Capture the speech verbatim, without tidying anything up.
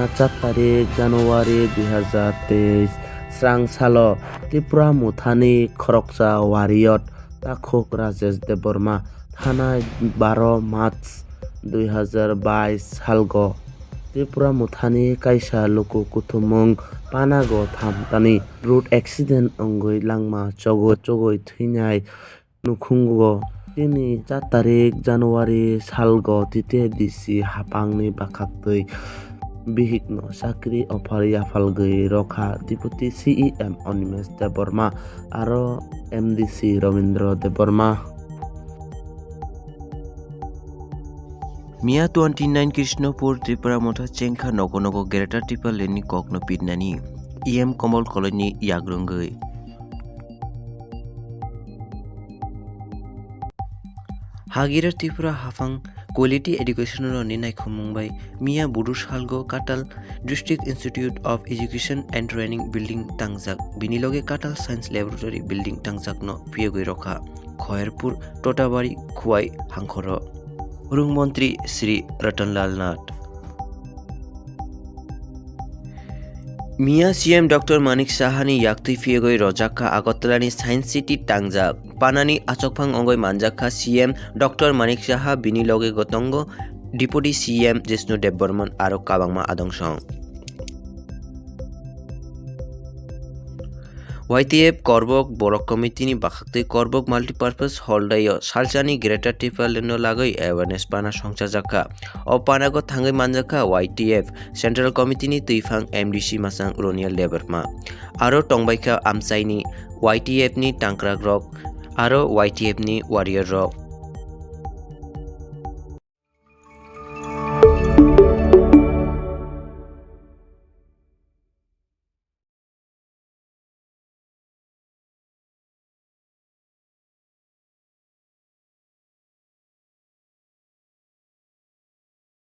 Char tarik January dui hazar teis srang salo Tipra Mothani khoroksa warrior takhuk Rajesh Debbarma thanai baro March dui hazar bais salgo Tipra Mothani kaisa luku kuthumung panago thamtani road accident wngwi langma chogwi chogwi thwinai nukhungo. Chini char tarik January salgo T T A D C hapangni bakhaktwi bihikno chakri offer yaphalgwi rokha Deputy C E M Animesh Debbarma aro M D C Rabindra Debbarma. Miya twenty nine Krishnapur Tripura Motha chengkha nogo nogo Greater Tipraland ni kokno pitnani E M Komol Koloi ni yagrwngwi. Hagira Tripura hafang quality education roni naikhumung bai miya budu salgo Katal District Institute of Education and Training building tangjak, bini loge Katal Science Laboratory building tangjak no phiyogwi rokha Khoyerpur Totabari Khuwai hangkhoro. Rung Montri Sri Ratan Lal Nath. Miya C M Doctor Manik Saha ni yaktwi phiyogwi rojakha Agartala ni Science City tangjak. Panani achokphang wngwi manjakha C M Doctor Manik Saha, bini loge gotongo Deputy C M Jishnu Debbarman aro kabangma adongsong. Y T F Korbok Borok Committee ni bakhaktwi Korbok Multipurpose Hall daio salsani Greater Tipraland no lagwi awareness pana songchajakha. O panago thangwi manjakha Y T F Central Committee ni twiphang M D C Masang Roniel Debbarma. Aro tongbaikha amchaini Y T F ni tangkrak rok aro Y T F ni warrior rok.